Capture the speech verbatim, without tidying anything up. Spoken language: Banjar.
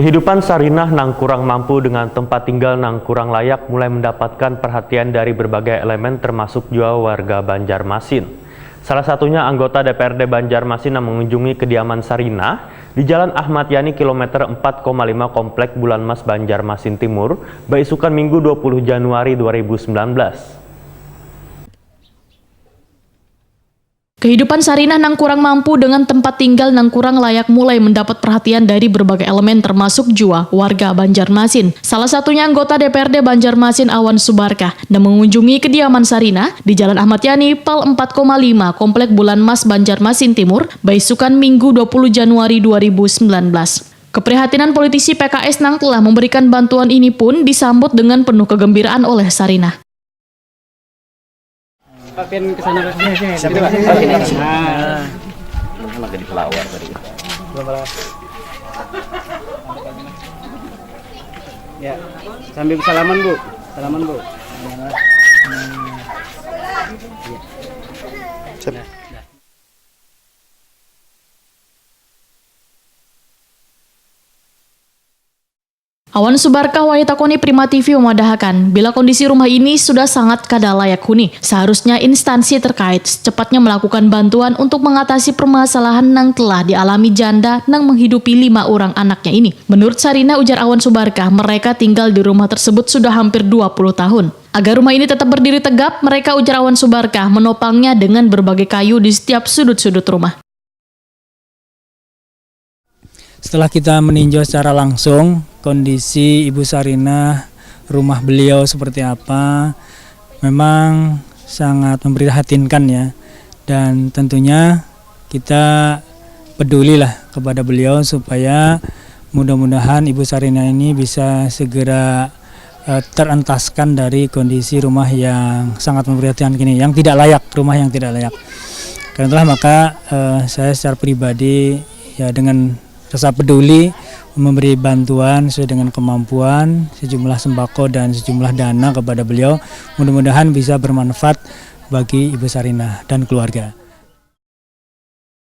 Kehidupan Sarinah nang kurang mampu dengan tempat tinggal nang kurang layak mulai mendapatkan perhatian dari berbagai elemen termasuk jua warga Banjarmasin. Salah satunya anggota D P R D Banjarmasin yang mengunjungi kediaman Sarinah di Jalan Ahmad Yani kilometer empat koma lima Komplek Bulan Mas Banjarmasin Timur, baisukan Minggu dua puluh Januari dua ribu sembilan belas. Kehidupan Sarinah nang kurang mampu dengan tempat tinggal nang kurang layak mulai mendapat perhatian dari berbagai elemen termasuk jua warga Banjarmasin. Salah satunya anggota D P R D Banjarmasin Awan Subarkah nang mengunjungi kediaman Sarinah di Jalan Ahmad Yani, Pal empat koma lima, Komplek Bulan Mas Banjarmasin Timur, baisukan Minggu dua puluh Januari dua ribu sembilan belas. Keprihatinan politisi P K S nang telah memberikan bantuan ini pun disambut dengan penuh kegembiraan oleh Sarinah. Pak Pian ke sana, Pak. Sini, Pak. Sini, Pak. Nah. Mungkin lagi di pelawar tadi. Ya, sambil salaman, Bu. Salaman, Bu. Sip. Awan Subarkah wayah takoni Prima T V memadahakan, bila kondisi rumah ini sudah sangat kada layak huni, seharusnya instansi terkait secepatnya melakukan bantuan untuk mengatasi permasalahan nang telah dialami janda nang menghidupi lima urang anaknya ini. Menurut Sarinah, ujar Awan Subarkah, mereka tinggal di rumah tersebut sudah hampir dua puluh tahun. Agar rumah ini tetap berdiri tegap, mereka, ujar Awan Subarkah, menopangnya dengan berbagai kayu di setiap sudut-sudut rumah. Setelah kita meninjau secara langsung kondisi Ibu Sarinah, rumah beliau seperti apa, memang sangat memprihatinkan ya. Dan tentunya kita pedulilah kepada beliau supaya mudah-mudahan Ibu Sarinah ini bisa segera uh, terentaskan dari kondisi rumah yang sangat memprihatinkan ini, yang tidak layak, rumah yang tidak layak. Karena itulah maka uh, saya secara pribadi ya dengan rasa peduli memberi bantuan sesuai dengan kemampuan sejumlah sembako dan sejumlah dana kepada beliau. Mudah-mudahan bisa bermanfaat bagi Ibu Sarinah dan keluarga.